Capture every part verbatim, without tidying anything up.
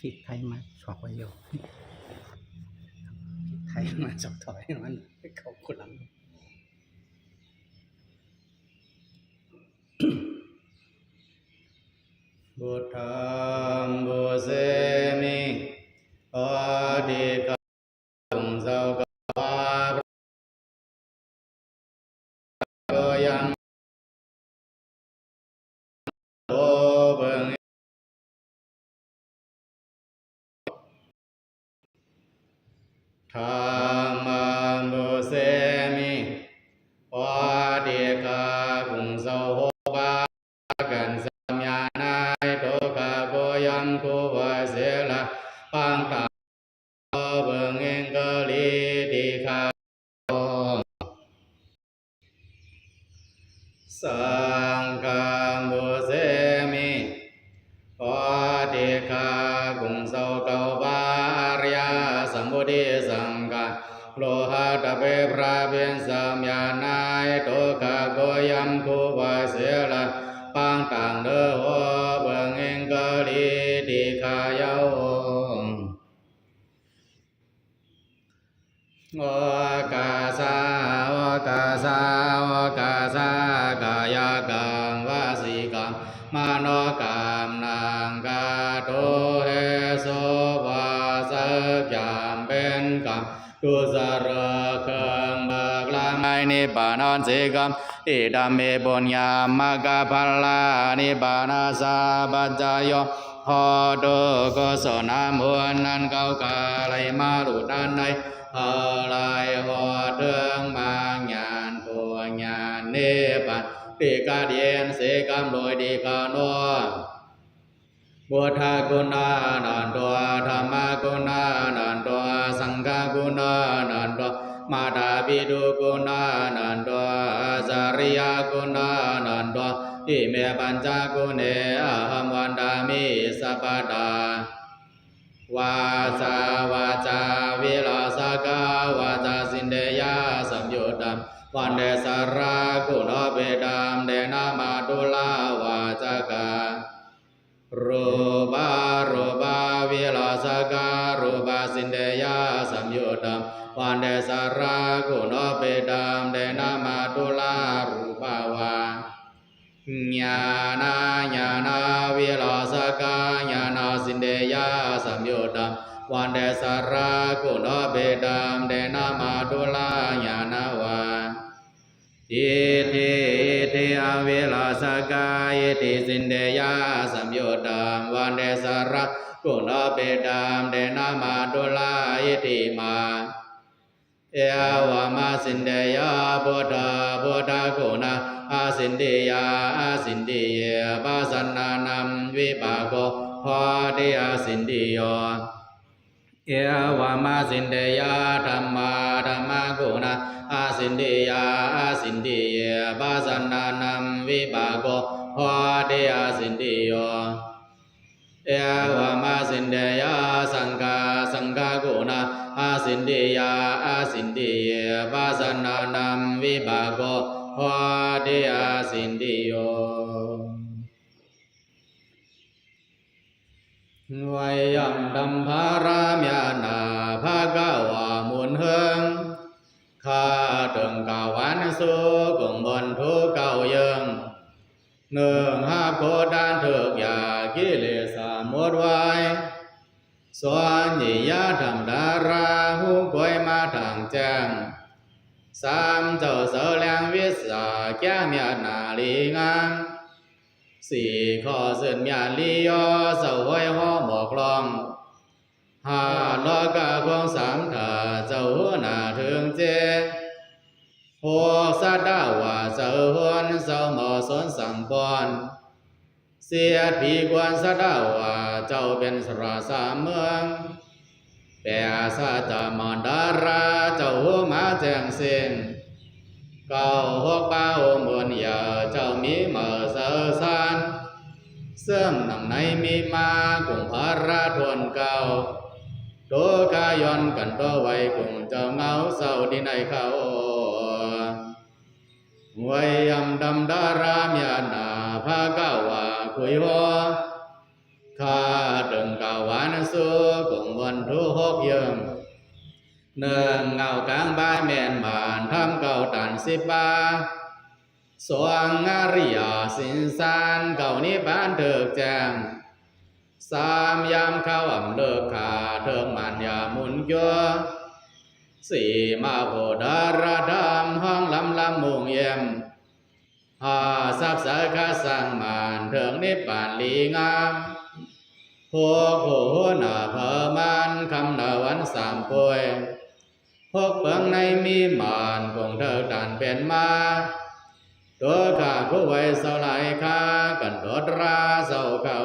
Hit thai ma sok vai yo. Hit thai ma sok thoi man. Khau khu lam. Buddhaṃ pūjemi. Paṭiggaṇhakkhāguṃ sakkavā. Buddhaguṇānaṃ ārakkho. Dhammaṃ pūjemi. Paṭiggaṇhakkhāguṃ sakkavā. ກັນສາມຢ່າງນາຍ Dukkhaguṇānaṃ ārakkho. ເວລາຟັງທຳ ເບິ່ງເອງກະລີຕິກາ. Saṅghaṃ pūjemi. Paṭiggaṇhakkhāguṃ sakkavā. ອະລິຍະສຳໂພທິສັງຄາ ໂລຫະຕະເປ ພຣະເປັນສາມຢ່າງນາຍ Dukkhaguṇānaṃ ārakkho. ເວລາຟັງທຳ ເບິ່ງເອງກະລີຕິກາຍະ. Okāsa okāsa okāsa kāyakaṃ vacīkaṃ manokammaṃ. ການເວົ້າ ເວົ້າສັກຢ່າງເປັນກຳ ທຸຈະລິດ ເຄື່ອງເບີກລາງ. ນິບານານາ Idampi puññamaggaphalā nibbānasākaccayo hotu. ກຸສົນນຳບຸນນັ້ນເຂົາກໍໄດ້ມາຮູ້ທັນໃນ ເຮົາໄດ້ຮອດເຖິງມາກຍານຜົນຍານນິບານ ທີ່ກະເຫັນເສຍກຳໂດຍທີ່ການໂນ Buddhaguṇānanto dhammaguṇānanto saṅghaguṇānanto mātāpituguṇānanto ācariyaguṇānanto ime pañcaguṇe ahaṃ vandāmi sabbadā. Vācā vācā virajaggā vācāsindiyā samyuttā vande sarāguṇopetamtena māthurā vācakā. Rūpā rūpā virajaggā rūpāsindiyā samyuttā vande sarāguṇopetamtena māthurā rūpā vā. Ñāṇā ñāṇā virajaggā ñāṇāsindiyā samyuttā vande sarāguṇopetamtena māthurā ñāṇā vā. Iddhi iddhī avirajaggā iddhīsindiyā samyuttā vande sarāguṇopetamtena māthurā iddhimā. Evamāsindeyya buddhā buddhaguṇā āsindeyya āsindeyye pasannānaṃ vipāko hoti āsindeyo. Evamāsindeyya dhammā dhammaguṇā āsindeyya āsindeyye pasannānaṃ vipāko hoti āsindeyo. Evamāsindeyya saṅghā saṅghaguṇā āsindeyya āsindeyye pasannānaṃ vipāko hoti āsindeyo. ဝေယံ ဓမ္မပါရမီယာနာ် ဘဂဝါ မုၼ်ႁိူင်း ခါတိုင်ၵႃႈဝၼ်း သူးၵုင်ႇမုၼ်ထူးၵဝ်ႈယိူင်း ၼိူင်းႁပ်ႉၶူဝ်းတၢၼ်းထုၵ်ႇယႃႈ ၵိလေႇသႃႇမူတ်းဝၢႆး သွၼ်ယီႇယႃႉထမ်ႇတႃႇရႃႇ ႁူႉၵူၺ်းမႃးထၢင်ႇၸႅင်ႈ သၢမ်ၸဝ်ႈၸႂ်လႅင်းဝိတ်ႉသႃႇ ၵျၢမ်းမျၢတ်ႈၼႃႇလီငၢမ်း သီႇၶေႃႈသိုၼ်ႇမျၢတ်ႈလီယေႃး ၸဝ်ႈႁူၺ်ႇႁေႃးမွၵ်ႇလွင်ႈ ႁႃႈလေႃးၵႃႉၶူင်းသၢမ်ထႃႈ ၸဝ်ႈႁူဝ်ၼႃႈထိုင်ၸေး ႁူၵ်းသတ်ႉတဝႃႇ ၸဝ်ႈႁူၼ် ၸဝ်ႈမေႃသွၼ်သင်ႇပွၼ်ႈ သဵတ်ႈၽီၵူၼ်းသတ်ႉတဝႃႇ ၸဝ်ႈပဵၼ်သရႃႇသႃႇမိူင်း ပႅတ်ႇသၸ်ႉၸႃႇမၼ်ႇတရႃႇ ၸဝ်ႈႁူဝ်မႃးၸႅင်ႈသဵင်ႈ ၵဝ်ႈႁူၵ်းပႃးဢူးမုၼ်ယႂ်ႇ ၸဝ်ႈမီးမႂ်ႇၸႂ်သၢၼ်း သိူင်ႇၼင်ႇၼႆမီးမႃး ၵုင်ႇၽြႃးထူၼ်ႈၵဝ်ႈ တူဝ်ၵႃႈယွၼ်းၵၼ်ႇတေႃးဝႆႈ ၵုင်ႇၸဝ်ႈငဝ်းၸဝ်ႈတီႈၼႆႈၶႃႈဢေႃႈ။ ဝေယံ ဓမ္မပါရမီယာနာ် ဘဂဝါ ၶုၺ်ႁေႃး ၶႃႈတိုင်ၵႃႈဝၼ်း วันสุกร์ กุมวันทุกข์ยง หนึ่ง เงากลางบ่ายแม่นหมาน ทำเก้าตันสิบปา สอง อริยสินสาร เก้านิพพานเถิกแจ้ง สาม ยามค่ำเลิกค่า เถิกหมานอย่าหมุนจั่ว สี่ มโหฬารธรรม ฮ้องลำลำมุ่งเยี่ยม ห้า สัพสาขาสร้างหมาน เถิกนิพพานหลีงาม หก ผู้หัวหน้าเผ่าหมาน ค่ำหน้าวันสามป่วย หก เปิงในมีหมาน คงเถิกต้านเป็นมา ตัวข้าผู้ไหวเศร้าหลายข้า กันตดราเศร้าเขา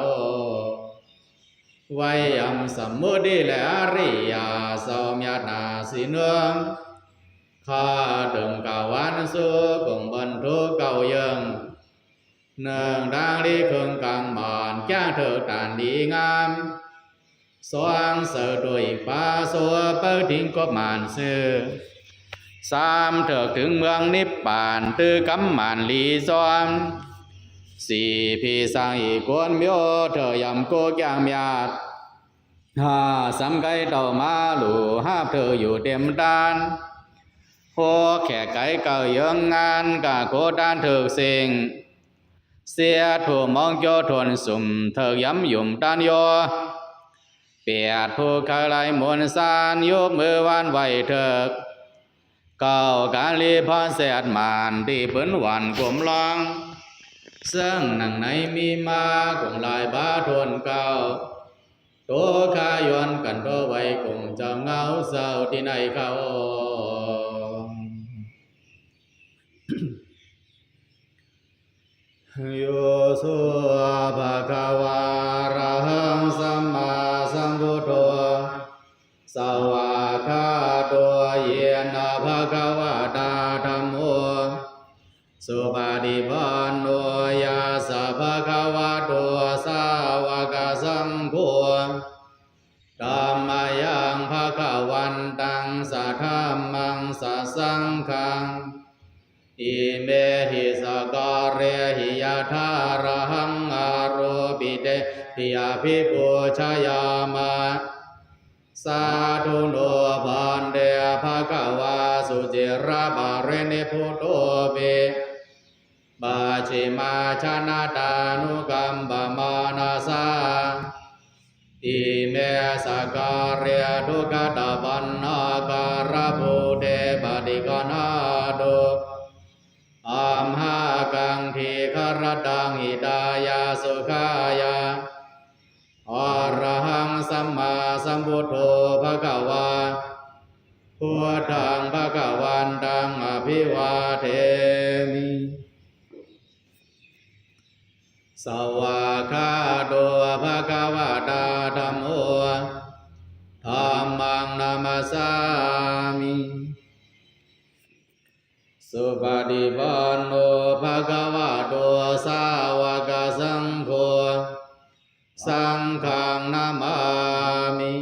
ไว้ยำสมมุติและอริยา สอง ญาตินาสีเนือง ข้าเถิงกาวันสุกร์ กุมวันทุกข์เก้าเยิง หนึ่ง ดังลีเคิงกลางหมาน จ้างเถิกต้านดีงาม สอง เสวยด้วยปาโส เปิดทิ้งกบหมานซื่อ สาม เถิกถึงเมืองนิพพาน ตื้อกำหมานหลีซ้อม สี่ พี่สร้างอีกคนเมียว เถิกยำโกกยางญาติ ห้า สำไกเต้ามาหลู่ หาบเถิกอยู่เต็มต้าน หก แขกไก๋เก้าเยิงงาน กาโกต้านเถิกเซ็ง เสียถูกมองโจทนสุม เถิกย้ำหยุ่มต้านโย แปด ผู้เคยไล่มนต์สาร ยกมือหวานไหว้เถิก เก้า การลีพรแสดหมาน ที่ปืนหวานกลมลอง ซึ่งหนังในมีมา คงหลายบาทวนเก้า ตัวข้าย้อนกันตัวไว้ คงเจ้าเหงาเศร้าที่ไหนเขา Yo so bhagavā arahaṃ sammāsambuddho, svākkhāto yena bhagavatā dhammo, supaṭipanno yassa bhagavato sāvakasaṅgho, tammayaṃ bhagavantaṃ sadhammaṃ sasaṅghaṃ, imehi sakkārehi yathārahaṃ āropitehi abhipūjayāma. Sādhu no bhante bhagavā suciraparinibbutopi, pacchimājanatānukampamānasā, ime sakkāre duggatapaṇṇākārabhūte paṭiggaṇhātu, amhākaṃ dīgharattaṃ hitāya sukhāya. Arahaṃ sammāsambuddho bhagavā, buddhaṃ bhagavantaṃ abhivādemi. Svākkhāto bhagavatā dhammo, dhammaṃ namassāmi. Supaṭipanno bhagavato sāvakasaṅgho, saṅghaṃ namāmi.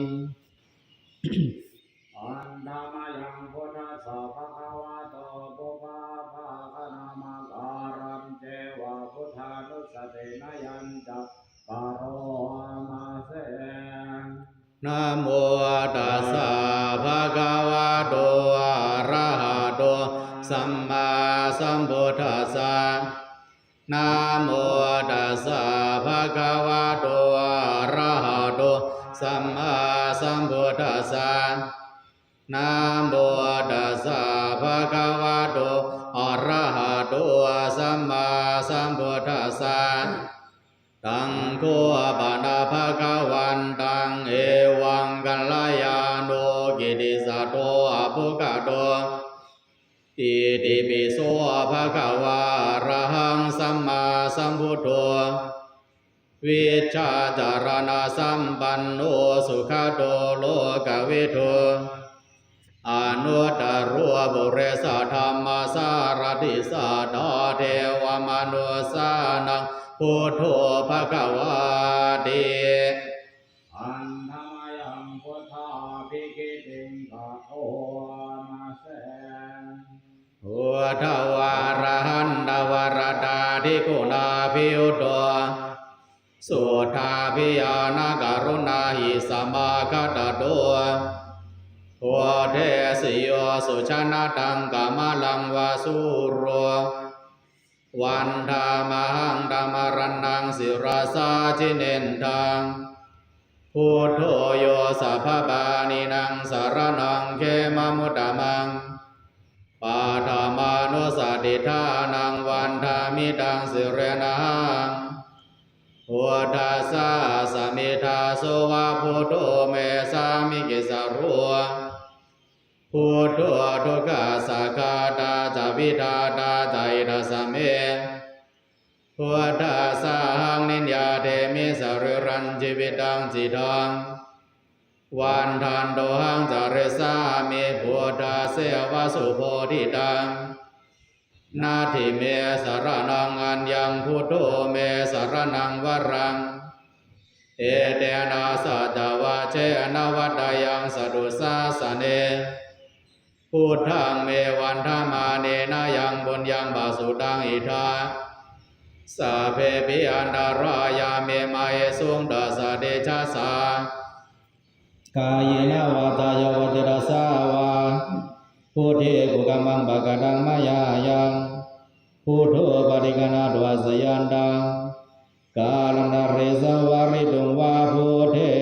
Handa mayaṃ buddhassa bhagavato pubbabhāganamakāraṃ ceva buddhānussatinayañca karoma se. Namo tassa bhagavato arahato sammāsambuddhassa. Namo tassa bhagavato arahato sammāsambuddhassa. Namo tassa bhagavato arahato sammāsambuddhassa. Taṃ kho pana bhagavantaṃ evaṃ kalyāṇo kittisaddo abbhuggato. Itipi so bhagavā arahaṃ sammāsambuddho, vijjācaraṇasampanno sugato lokavidū, anuttaro purisadammasārathi satthā devamanussānaṃ buddho bhagavāti. Handa mayaṃ buddhābhigītiṃ karoma se. Buddhavārahantavaratādiguṇābhiyutto, Suddhābhiñāṇakaruṇāhi samāgatatto, bodhesi yo sujanataṃ kamalaṃ va sūro, vandāmahaṃ tamaraṇaṃ sirasā jinendaṃ. Buddho yo sabbapāṇīnaṃ saraṇaṃ khemamuttamaṃ, paṭhamānussatiṭṭhānaṃ vandāmi taṃ sirenahaṃ. Buddhassāsami dāso va buddho me sāmikissaro, buddho dukkhassa ghātā ca vidhātā ca hitassa me, buddhassāhaṃ niyyādemi sarīrañjīvitañcidaṃ. Vandantohaṃ carissāmi buddhasseva subodhitaṃ, natthi me saraṇaṃ aññaṃ buddho me saraṇaṃ varaṃ, etena saccavajjena vaḍḍheyyaṃ satthu sāsane. Buddhaṃ me vandamānena yaṃ puññaṃ pasutaṃ idha, sabbepi antarāyā me māhesuṃ tassa tejasā. Kāyena vācāya va cetasā vā, buddhe kukammaṃ pakataṃ mayā yaṃ, buddho paṭiggaṇhātu accayantaṃ, kālantare saṃvarituṃ va buddhe.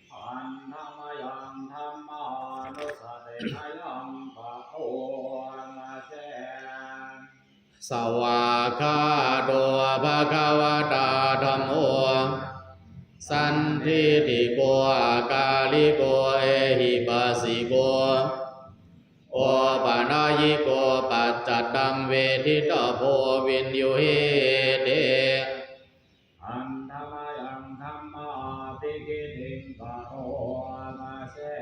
Handa mayaṃ dhammānussatinayaṃ bhagavato Svākkhāto bhagavatā dhammo, sandiṭṭhiko akāliko ehipassiko, opanayiko paccattaṃ veditabbo viññūhīti. Handa mayaṃ dhammābhigītiṃ karoma se.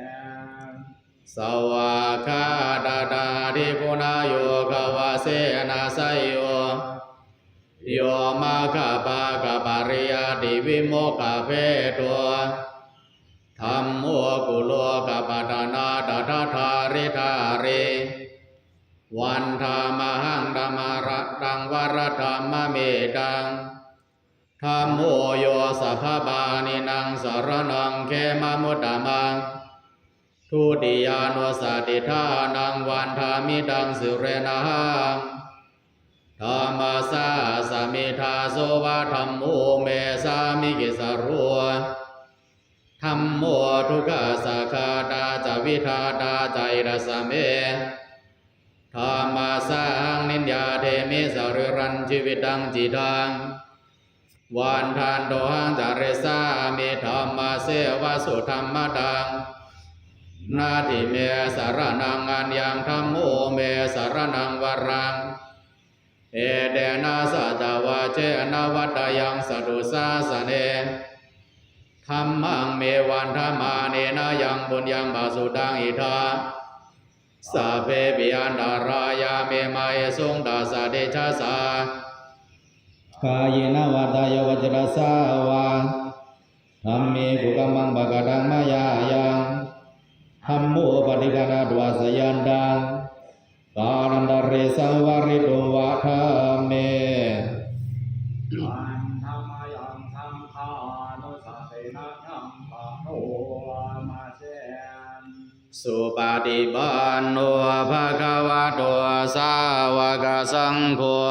Svākkhātatādiguṇayogavasena seyyo, yo maggapākapariyattivimokkhabhedo, dhammo kulokapatanā tadadhāridhārī, vandāmahaṃ tamarattaṃ varaṃ dhammametaṃ. Dhammo yo sabbapāṇīnaṃ saraṇaṃ khemamuttamaṃ, dutiyānussatiṭṭhānaṃ vandāmi taṃ sirenahaṃ. Dhammassāsami dāso va dhammo me sāmikissaro, dhammo dukkhassa ghātā ca vidhātā ca hitassa me, dhammassāhaṃ niyyādemi sarīrañjīvitañcidaṃ. Vandantohaṃ carissāmi dhammasseva sudhammataṃ, natthi me saraṇaṃ aññaṃ dhammo me saraṇaṃ varaṃ, etena saccavajjena vaḍḍheyyaṃ satthu sāsane. Dhammaṃ me vandamānena yaṃ puññaṃ pasutaṃ idha, sabbepi antarāyā me māhesuṃ tassa tejasā. Kāyena vācāya va cetasā vā, dhamme kukammaṃ pakataṃ mayā yaṃ, dhammo paṭiggaṇhātu accayantaṃ, kālantare saṃvarituṃ va dhamme. Handa mayaṃ saṅghānussatinayaṃ bhagavato Supaṭipanno bhagavato sāvakasaṅgho,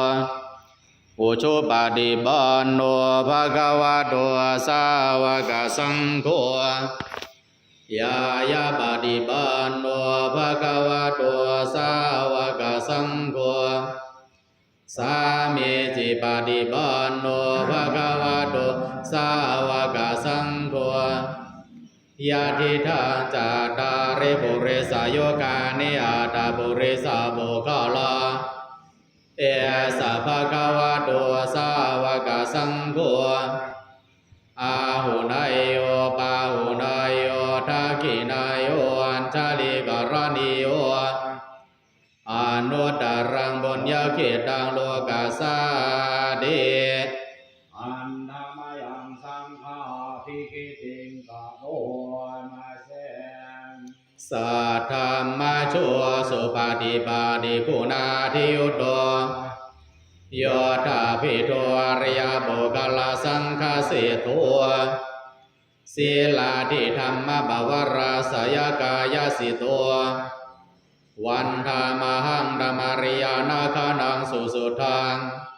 ujupaṭipanno bhagavato sāvakasaṅgho, ñāyapaṭipanno bhagavato sāvakasaṅgho, sāmīcipaṭipanno bhagavato sāvakasaṅgho, yadidaṃ cattāri purisayugāni aṭṭha purisapuggalā, esa bhagavato sāvakasaṅgho, āhuneyyo pāhuneyyo dakkhiṇeyyo añjalikaraṇīyo, anuttaraṃ puññakkhettaṃ lokassāti. Handa mayaṃ saṅghābhigītiṃ karoma se. Saddhammajo supaṭipattiguṇādiyutto, Yottabhidho ariyapuggalā saṅghasiddho, sīlādidhammapavarāsayakāyasito, vandāmahaṃ tamariyāna gaṇaṃ susuddhaṃ.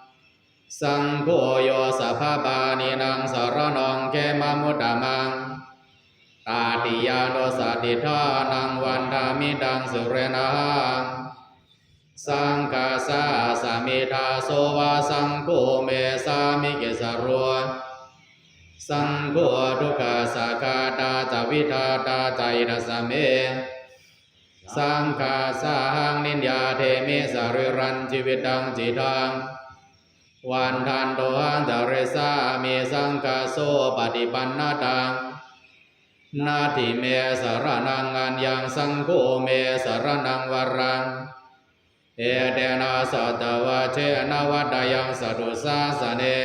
Saṅgho yo sabbapāṇīnaṃ saraṇaṃ khemamuttamaṃ, tatiyānussatiṭṭhānaṃ vandāmi taṃ sirenahaṃ. Saṅghassāsmi dāso va, saṅgho me sāmikissaro, saṅgho dukkhassa ghātā ca vidhātā ca hitassa me. Saṅghassāhaṃ niyyādemi sarīrañjīvitañcidaṃ, vandantohaṃ carissāmi saṅghassopaṭipannataṃ. Natthi me saraṇaṃ aññaṃ, saṅgho me saraṇaṃ varaṃ, etena saccavajjena vaḍḍheyyaṃ satthu sāsane.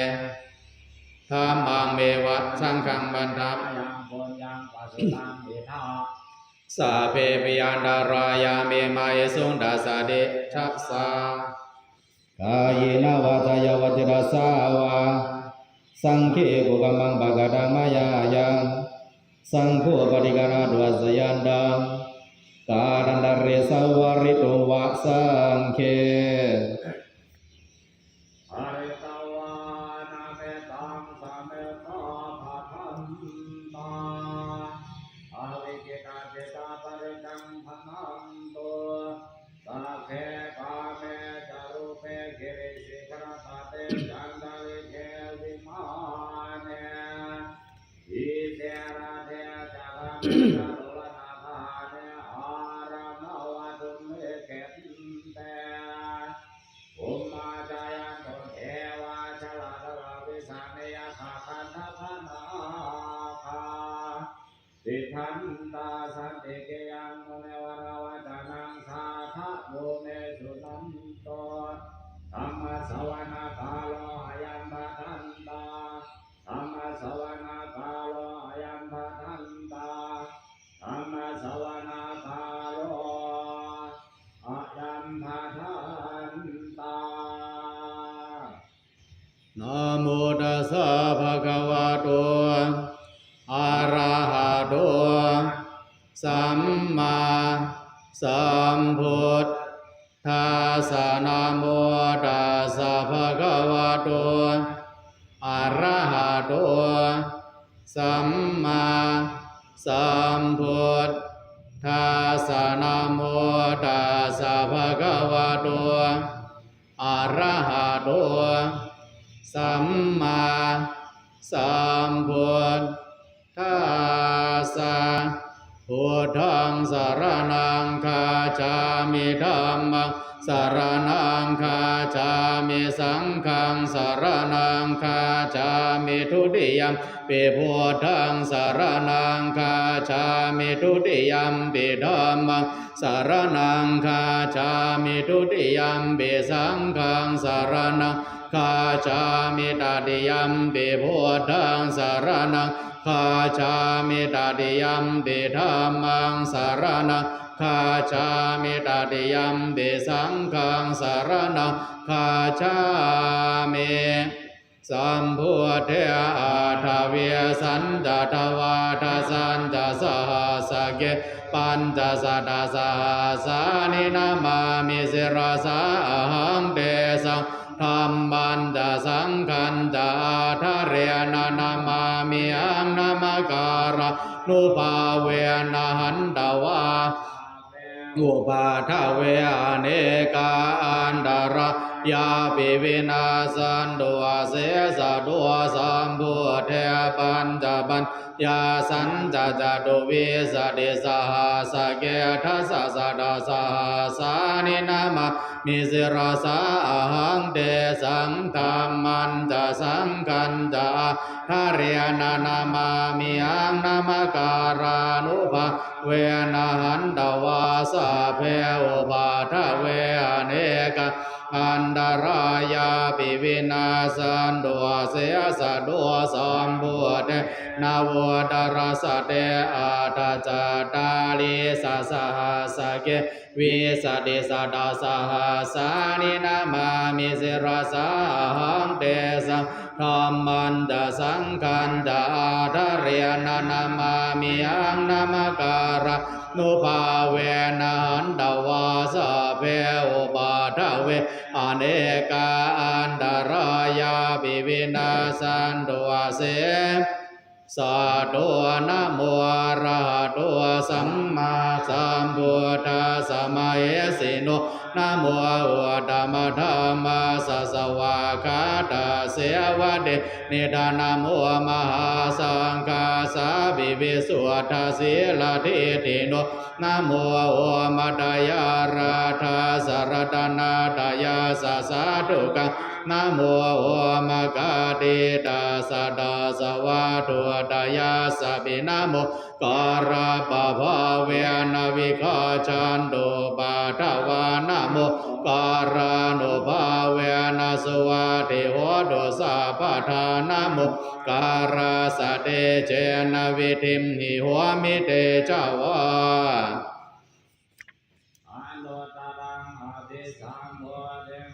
Dhammaṃ me va, saṅghaṃ vandāmi, yaṃ puññaṃ pasutaṃ idha, sabbepi antarāyā me māhesuṃ tassa tejasā. Kāyena vācāya va cetasā vā, saṅghe kukammaṃ pakataṃ mayā yaṃ, saṅgho paṭiggaṇhatu accayantaṃ, kālantare saṃvarituṃ va saṅghe. Pharitvāna mettaṃ samettā bhadantā, avikkhittacittā parittaṃ bhaṇantu. Sagge kāme ca rūpe girisikharataṭe cantalikkhe vimāne, dīpe raṭṭhe ca gāme taruvanagahane arambaghe gehavatthumhi khette, bhummā cāyantu devā jalathalavisame yakkhagandhabbanāgā, tiṭṭhantā santike yaṃ munivaravacanaṃ sādhavo me suṇantu. Dhammassavanakālo ayambhadantā. Dhammassavanakālo ayambhadantā. Dhammassavanakālo ayambhadantā. Namo tassa bhagavato arahato sammāsambuddhassa. Namo tassa bhagavato arahato sammāsambuddhassa. Namo tassa bhagavato arahato sammāsambuddhassa. Buddhaṃ saraṇaṃ gacchāmi. Dhammaṃ saraṇaṃ gacchāmi. Saṅghaṃ saraṇaṃ gacchāmi. Dutiyampi buddhaṃ saraṇaṃ gacchāmi. Dutiyampi dhammaṃ saraṇaṃ gacchāmi. Dutiyampi saṅghaṃ saraṇaṃ gacchāmi. Tatiyampi buddhaṃ saraṇaṃ gacchāmi. Tatiyampi dhammaṃ saraṇaṃ gacchāmi. Tatiyampi saṅghaṃ saraṇaṃ gacchāmi. Sambuddhe aṭṭhavīsañca dvādasañca sahassake pañcasatasahassāni namāmi sirasā ahaṃ. Tesaṃ dhammañca saṅghañca ādarena namāmihaṃ. Namakārānubhāvena hantvā upaddave anekā antarāyāpi vinassantu asesato. Sambuddhe pañcapaññāsañca catuvīsatisahassake dasasatasahassāni namāmi sirasā ahaṃ. Tesaṃ dhammañca saṅghañca ādarena namāmihaṃ. Namakārānubhāvena hantvā sabbe upaddave anekā antarāyā pi vinassantu asesato. Sambuddhe navuttarasate aṭṭhacattāḷīsasahassake vīsatisatasahasāni namāmi sirasā ahaṃ. Tesaṃ dhammañca saṅghañca ādarena namāmihaṃ. Namakārānubhāvena hantvā sabbe upaddave anekā antarāyāpi vinassantu ase sato. Namo arahato sammāsambuddhassa mahesino. Namo uttamadhammassa svākkhātasseva tenidha. Namo mahāsaṅghassāpi visuddhasīladiṭṭhino. Namo omātyāraddhassa ratanattayassa sādhukaṃ. Namo omakātītassa tassa vatthuttayassapi. Namokārappabhāvena vigacchantu upaddavā. Namokārānubhāvena suvatthi hotu sabbadā. Namokārassa tejena vidhimhi homi tejavā. Anuttaraṃ abhisambuddhiṃ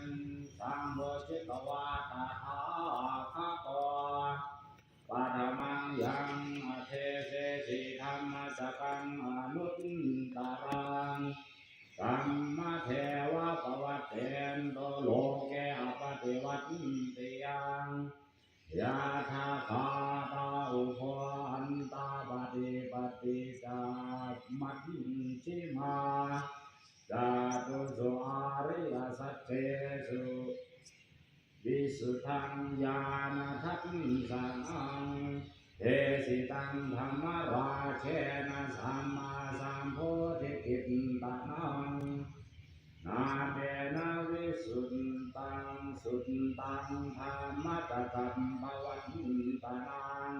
sambujjhitvā tathāgato paṭhamaṃ yaṃ adesesi dhammacakkaṃ anuttaraṃ dhammadeva pavattento loke appaṭivattiyaṃ. Yatthākkhātā ubho antā paṭipatti ca majjhimā, catūsu ariyasaccesu visuddhaṃ ñāṇadassanaṃ desitaṃ dhammarājena sammāsambodhikittanaṃ. Na tena visuddhaṃ suttaṃ dhammacakkaṃ pavattitaṃ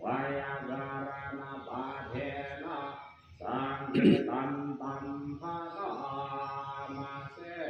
veyyākaraṇapāṭhena saṅkhittaṃ taṃ bhaṇāma se.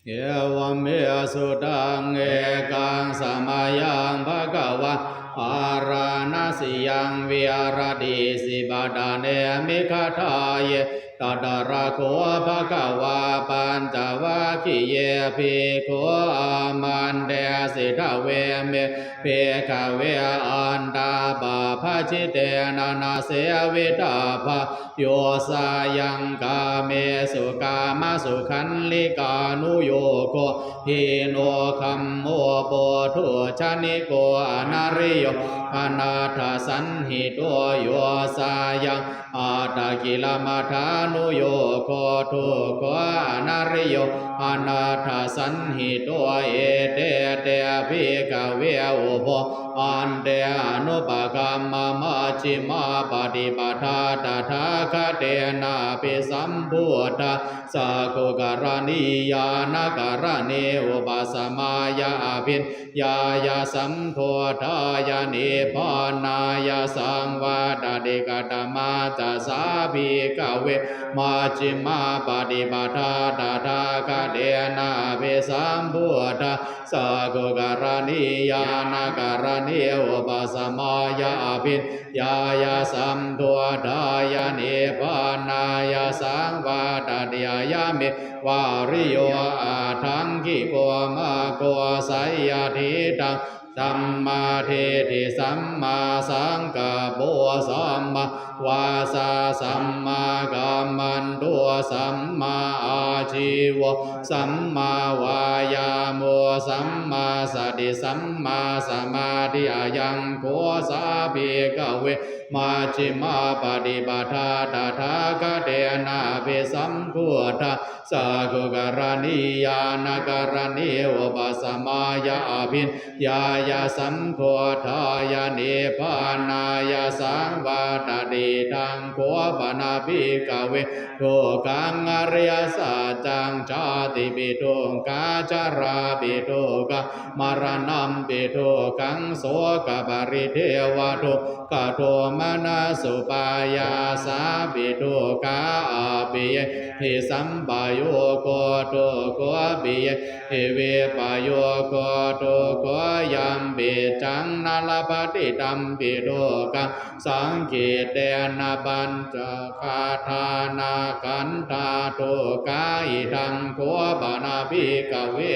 Evaṃ me sutaṃ. Ekaṃ samayaṃ bhagavā bārāṇasiyaṃ viharati isipatane migadāye. Tatra kho bhagavā pañcavaggiye bhikkhū āmantesi: Dveme, bhikkhave, antā pabbajitena na sevitabbā, yo sāyaṃ kāmesu kāmasukhallikānuyogo hīno gammo pothujjaniko anariyo anatthasañhito, yo sāyaṃ attakilamathānuyogo dukkho anariyo anatthasañhito. Ete te, bhikkhave, ubho ante anupagamma majjhimā paṭipadā tathāgatena abhisambuddhā cakkhukaraṇī ñāṇakaraṇī upasamāya abhiññāya sambodhāya nibbānāya saṃvattati. Katamā ca sā, bhikkhave, majjhimā paṭipadā tathāgatena abhisambuddhā cakkhukaraṇī ñāṇakaraṇī upasamāya abhiññāya sambodhāya nibbānāya saṃvattati? Ayameva ariyo aṭṭhaṅgiko maggo, seyyathīdaṃ: sammādiṭṭhi sammāsaṅkappo sammāvācā sammākammanto sammāājīvo sammāvāyāmo sammāsati sammāsamādhi. Ayaṃ kho sā, bhikkhave, majjhimā paṭipadā tathāgatena abhisambuddhā cakkhukaraṇī ñāṇakaraṇī upasamāya abhiññāya sambodhāya nibbānāya saṃvattati. Idaṃ kho pana, bhikkhave, dukkhaṃ ariyasaccaṃ: jātipi dukkhā jarāpi dukkhā maraṇampi dukkhaṃ sokaparidevadukkhadomanassupāyāsā Domanassa upāyāsāpi dukkhā appiyehi sampayogo dukkho, piyehi vippayogo dukkho, yampicchaṃ na labhati tampi dukkhaṃ, saṅkhittena pañcupādānakkhandhā dukkhā. Idaṃ kho pana bhikkhave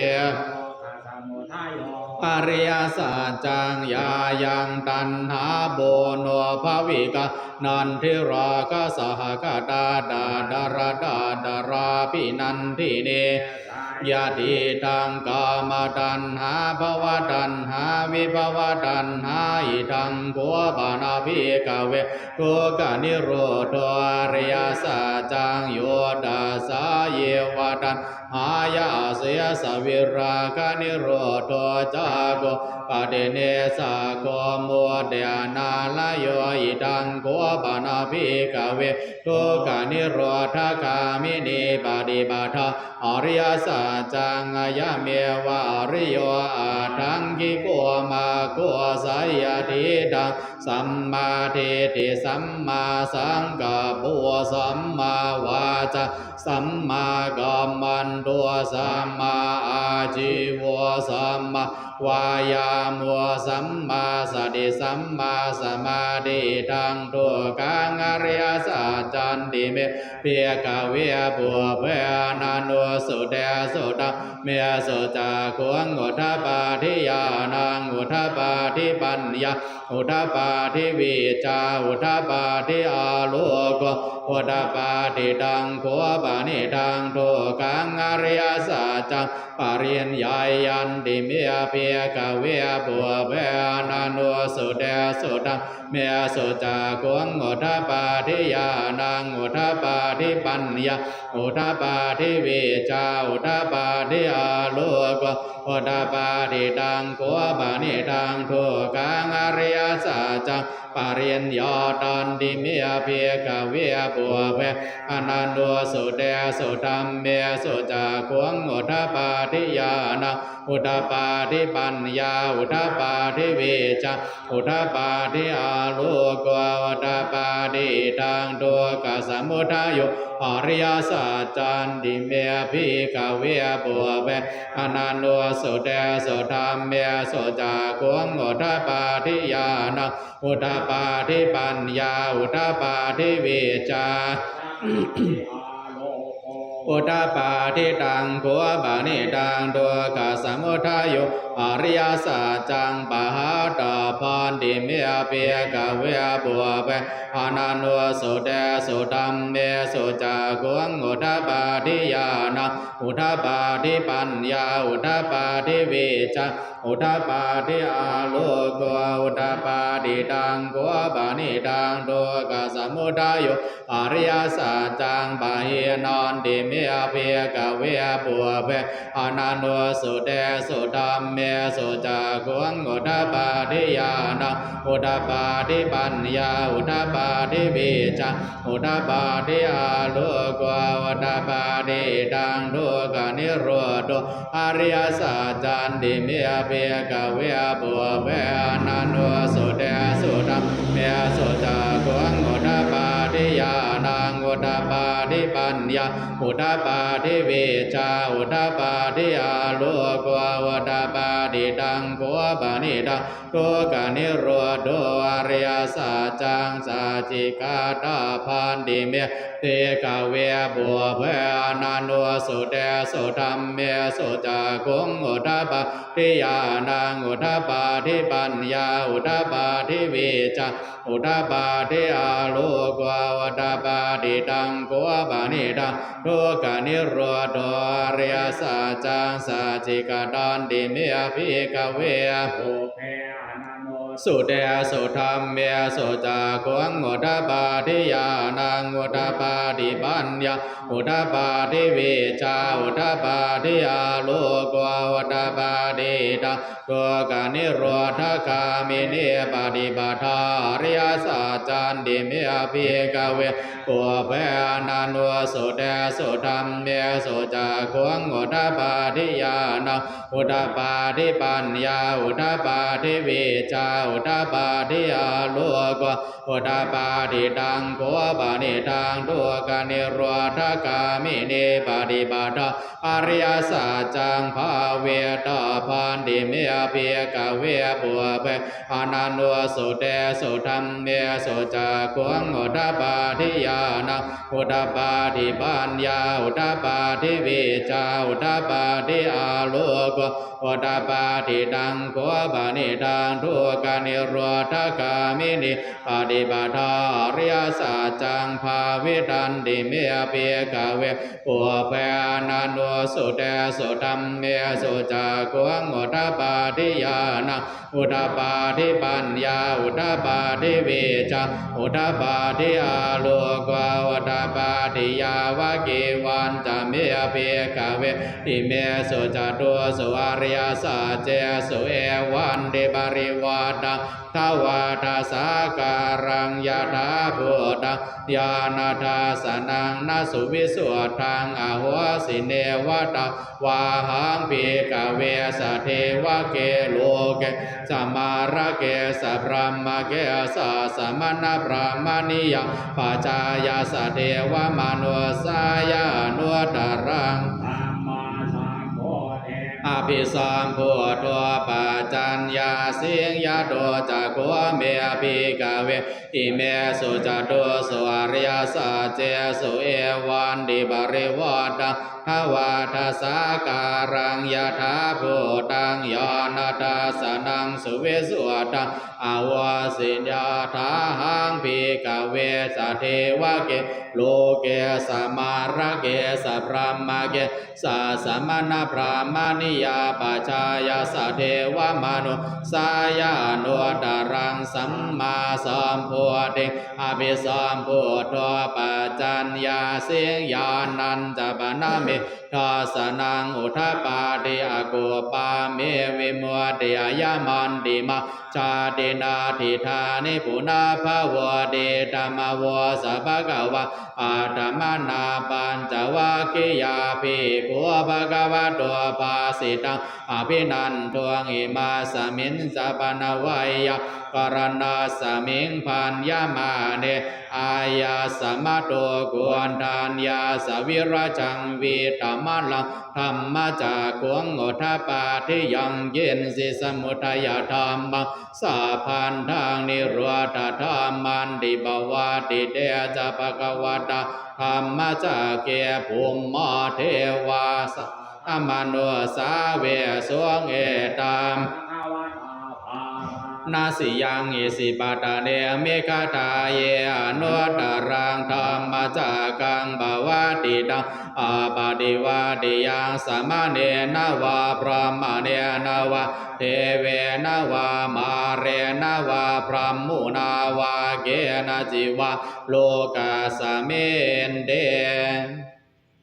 ariyasaccaṃ, yāyaṃ taṇhā ponobbhavikā nandirāgasahagatā tatra tatrābhinandinī, yadidaṃ kāmataṇhā bhavataṇhā vibhavataṇhā, idaṃ kho pana bhikkhave dukkhanirodho ariyasaccaṃ. Yo tassāyeva taṇhāya asesavirāganirodho cāgo paṭinissaggo mutti-anālayo, idaṃ kho pana bhikkhave dukkhanirodhagāminī paṭipadā ariyasaccaṃ. Ayameva ariyo aṭṭhaṅgiko maggo, seyyathīdaṃ: sammādiṭṭhi sammāsaṅkappo sammāvācā sammākammanto sammāājīvo sammāvāyāmo sammāsati sammāsamādhi. Idaṃ dukkhaṃ ariyasaccanti me bhikkhave pubbe ananussutesu dhammesu cakkhuṃ udapādi ñāṇaṃ udapādi paññā udapādi vijjā udapādi āloko udapādi. Taṃ kho panidaṃ dukkhaṃ ariyasaccaṃ pariññeyyanti me bhikkhave pubbe ananussutesu dhammesu cakkhuṃ udapādi ñāṇaṃ udapādi paññā udapādi vijjā udapādi āloko udapādi. Taṃ kho panidaṃ dukkhaṃ ariyasaccaṃ pariññātanti me bhikkhave pubbe ananussutesu dhammesu cakkhuṃ udapādi ñāṇaṃ udapādi paññā udapādi vijjā udapādi āloko udapādi. Idaṃ dukkhasamudayo ariyasaccanti me bhikkhave pubbe ananussutesu dhammesu cakkhuṃ udapādi ñāṇaṃ udapādi paññā udapādi vijjā udapādi. Taṃ kho panidaṃ dukkhasamudayo ariyasaccaṃ pahātabbanti me bhikkhave pubbe ananussutesu dhammesu cakkhuṃ udapādi ñāṇaṃ udapādi paññā udapādi vijjā udapādi āloko udapādi. Taṃ kho panidaṃ dukkhasamudayo ariyasaccaṃ pahīnanti me bhikkhave pubbe ananussutesu dhammesu cakkhuṃ udapādi ñāṇaṃ udapādi paññā udapādi vijjā udapādi āloko udapādi. Idaṃ dukkhanirodho ariyasaccanti me bhikkhave pubbe ananussutesu dhammesu cakkhuṃ udapādi ñāṇaṃ udapādi paññā udapādi vijjā udapādi āloko udapādi. Taṃ kho panidaṃ dukkhanirodho ariyasaccaṃ sacchikatabbanti me bhikkhave pubbe ananussutesu dhammesu cakkhuṃ udapādi ñāṇaṃ udapādi paññā udapādi vijjā udapādi āloko udapādi. Taṃ kho panidaṃ dukkhanirodho ariyasaccaṃ sacchikatanti me bhikkhave pubbe ananussutesu dhammesu cakkhuṃ udapādi ñāṇaṃ udapādi paññā udapādi vijjā udapādi āloko udapādi. Idaṃ dukkhanirodhagāminī paṭipadā ariyasaccanti me bhikkhave pubbe ananussutesu dhammesu cakkhuṃ udapādi ñāṇaṃ udapādi paññā udapādi vijjā udapādi, āloko udapādi. Taṃ kho panidaṃ dukkhanirodhagāminī paṭipadā ariyasaccaṃ bhāvitabbanti me bhikkhave pubbe ananussutesu dhammesu cakkhuṃ udapādi ñāṇaṃ udapādi paññā udapādi vijjā udapādi āloko udapādi. Taṃ kho panidaṃ dukkhanirodhagāminī paṭipadā ariyasaccaṃ bhāvitanti me bhikkhave pubbe ananussutesu dhammesu cakkhuṃ udapādi ñāṇaṃ udapādi paññā udapādi vijjā udapādi āloko udapādi. Yāvakīvañca me bhikkhave imesu catūsu ariyasaccesu evantiparivaṭṭaṃ dvādasākāraṃ yathābhūtaṃ ñāṇadassanaṃ na suvisuddhaṃ ahosi, neva tāvāhaṃ bhikkhave sadevake loke samārake sabrahmake sassamaṇabrāhmaṇiyā pajāya sadevamanussāya anuttaraṃ abhisambuddho paccaññāsiṃ. Yato ca kho me bhikkhave imesu catūsu ariyasaccesu evantiparivaṭṭaṃ dvādasākāraṃ yathābhūtaṃ ñāṇadassanaṃ suvisuddhaṃ ahosi, yathāhaṃ bhikkhave sadevake loke samārake sabrahmake sassamaṇabrāhmaṇiyā pajāya sadevamanussāya anuttaraṃ sammāsambodhiṃ abhisambuddho paccaññāsiṃ. Ñāṇañca pana me dassanaṃ udapādi, akuppā me vimutti, ayamantimā jāti, natthidāni punabbhavoti. Idamavoca bhagavā. Attamanā pañcavaggiyā bhikkhū bhagavato bhāsitaṃ abhinanduṃ. Imasmiñca pana veyyākaraṇasmiṃ bhaññamāne āyasmato koṇḍaññassa virajaṃ vītamalaṃ dhammacakkhuṃ udapādi yaṅkiñci samudayadhammaṃ sabbantaṃ nirodhadhammanti. Pavattite ca bhagavatā dhammacakke bhummā devā saddamanussāvesuṃ. Etā nasiyaṃ isipatane migadāye anuttaraṃ dhammacakkaṃ pavattitaṃ appaṭivattiyaṃ samaṇena vā brāhmaṇena vā devena vā mārena vā brahmunā vā kenaci vā lokasminti.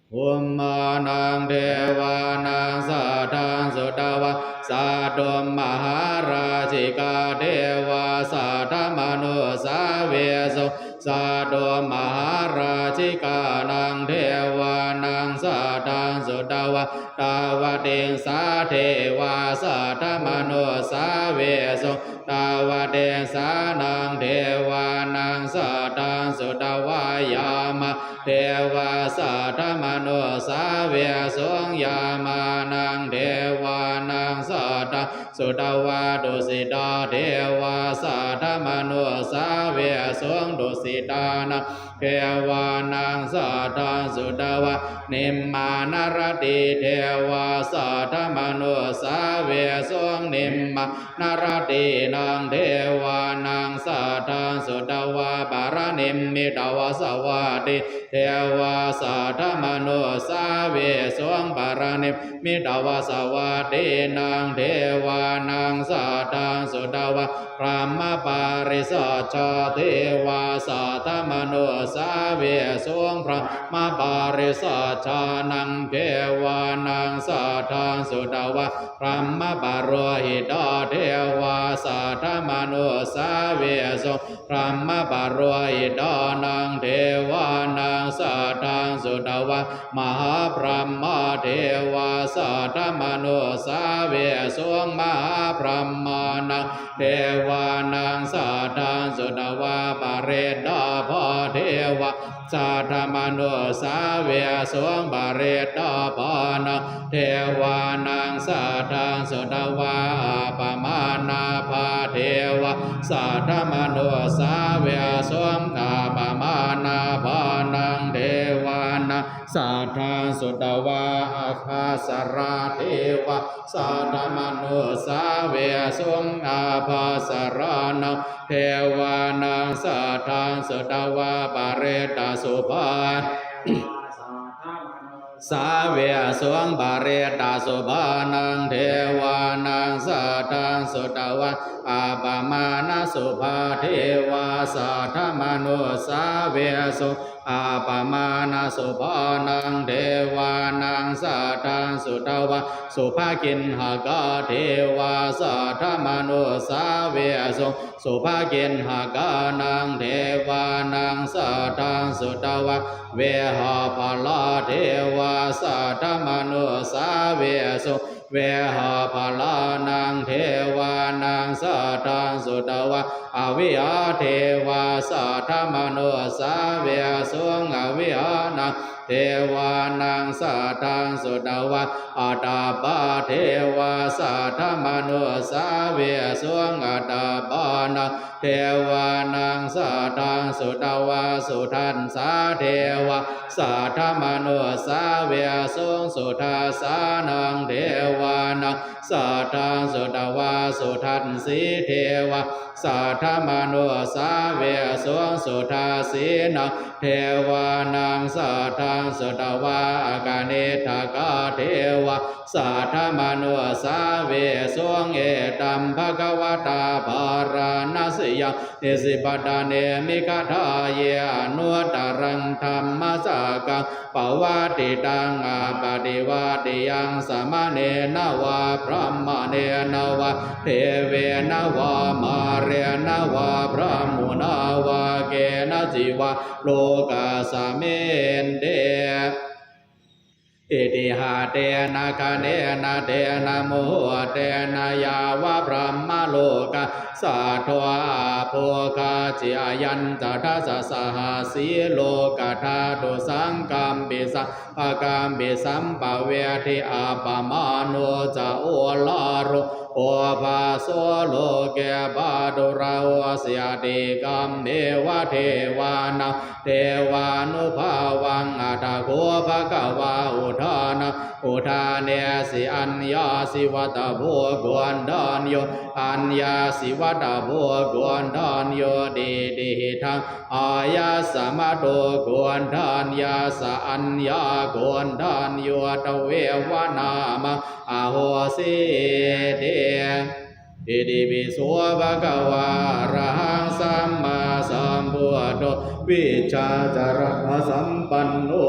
Bhummānaṃ devānaṃ saddaṃ sutvā cātummahārājikā devā saddamanussāvesuṃ. Cātummahārājikānaṃ devānaṃ saddaṃ sutvā tāvatiṃsā devā saddamanussāvesuṃ. Tāvatiṃsānaṃ devānaṃ saddaṃ sutvā yāmā devā saddamanussāvesuṃ. Yāmānaṃ devānaṃ saddaṃ sutvā tusitā devā saddamanussāvesuṃ. Tusitānaṃ devānaṃ saddaṃ sutvā nimmānaratī devā saddamanussāvesuṃ. Nimmānaratīnaṃ devānaṃ saddaṃ sutvā paranimmitavasavattī devā saddamanussāvesuṃ. Paranimmitavasavattīnaṃ devānaṃ saddaṃ sutvā brahmapārisajjā devā saddamanussāvesuṃ. Brahmapārisajjānaṃ devānaṃ saddaṃ sutvā brahmapurohitā devā saddamanussāvesuṃ. Brahmapurohitānaṃ devānaṃ saddaṃ sutvā mahābrahmā devā saddamanussāvesuṃ. Mahābrahmānaṃ devā devānaṃ saddaṃ sutvā parittabbā devā saddamanussāvesuṃ. Parittabbānaṃ devānaṃ saddaṃ sutvā appamāṇābhā devā saddamanussāvesuṃ. Appamāṇābhānaṃ devānaṃ saddaṃ sutvā ābhassarā devā saddamanussāvesuṃ. Ābhassarānaṃ devānaṃ saddaṃ sutvā parittasubhā sāvesuṃ. Parittasubhānaṃ devānaṃ saddaṃ sutvā appamāṇasubhā devā saddamanussāvesuṃ. Appamāṇasubhānaṃ devānaṃ saddaṃ sutvā subhakiṇhakā devā saddamanussāvesuṃ. Subhakiṇhakānaṃ devānaṃ saddaṃ sutvā vehapphalā devā saddamanussāvesuṃ. Vehapphalānaṃ devānaṃ saddaṃ sutvā avihā devā saddamanussāvesuṃ. Avihānaṃ devānaṃ saddaṃ sutvā atappā devā saddamanussāvesuṃ. Atappānaṃ devānaṃ saddaṃ sutvā sudassā devā saddamanussāvesuṃ. Sudassānaṃ devānaṃ saddaṃ sutvā sudassī devā saddamanussāvesuṃ. Sudassīnaṃ devānaṃ saddaṃ sutvā akaniṭṭhakā devā saddamanussāvesuṃ. Etaṃ bhagavatā bārāṇasiyaṃ isipatane migadāye anuttaraṃ dhammacakkaṃ pavattitaṃ appaṭivattiyaṃ samaṇena vā brāhmaṇena vā devena vā mārena vā brahmunā vā kenaci vā lokasminti. Itiha tena khaṇena tena muhuttena yāva brahmalokā saddo abbhuggacchi. Ayañca dasasahassī lokadhātu saṅkampi sampakampi sampavedhi appamāṇo ca oḷāro obhāso loke pāturahosi. Atikkāmeva devānaṃ devānubhāvaṃ. Atha kho bhagavā udānaṃ udānesi: Aññāsi vata bho koṇḍañño, aññāsi vata bho koṇḍaññoti. Itihidaṃ āyasmato koṇḍaññassa aññākoṇḍañño tveva nāmaṃ ahosīti. Itipi so bhagavā arahaṃ sammāsambuddho vijjācaraṇasampanno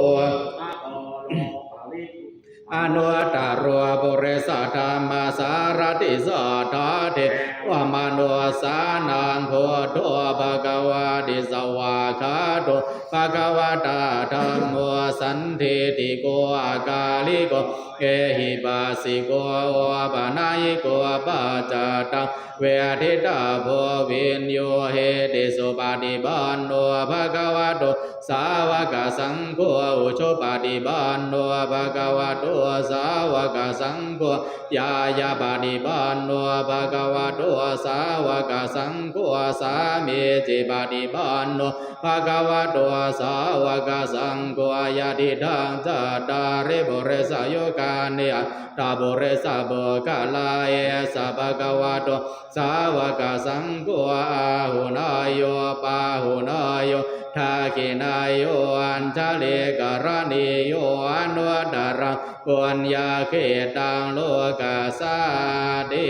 anuttaro purisadammasārathi satthā devamanussānaṃ buddho bhagavāti. Svākkhāto bhagavatā dhammo sandiṭṭhiko akāliko ehipassiko opanayiko paccattaṃ veditabbo viññūhīti. Supaṭipanno bhagavato sāvakasaṅgho, ujupaṭipanno bhagavato sāvakasaṅgho, ñāyapaṭipanno bhagavato sāvakasaṅgho, sāmīcipaṭipanno bhagavato sāvakasaṅgho, yadidaṃ cattāri purisayugāni aṭṭha purisapuggalā, esa bhagavato sāvakasaṅgho, āhuneyyo pāhuneyyo dakkhiṇeyyo añjalikaraṇīyo anuttaraṃ puññakkhettaṃ lokassāti.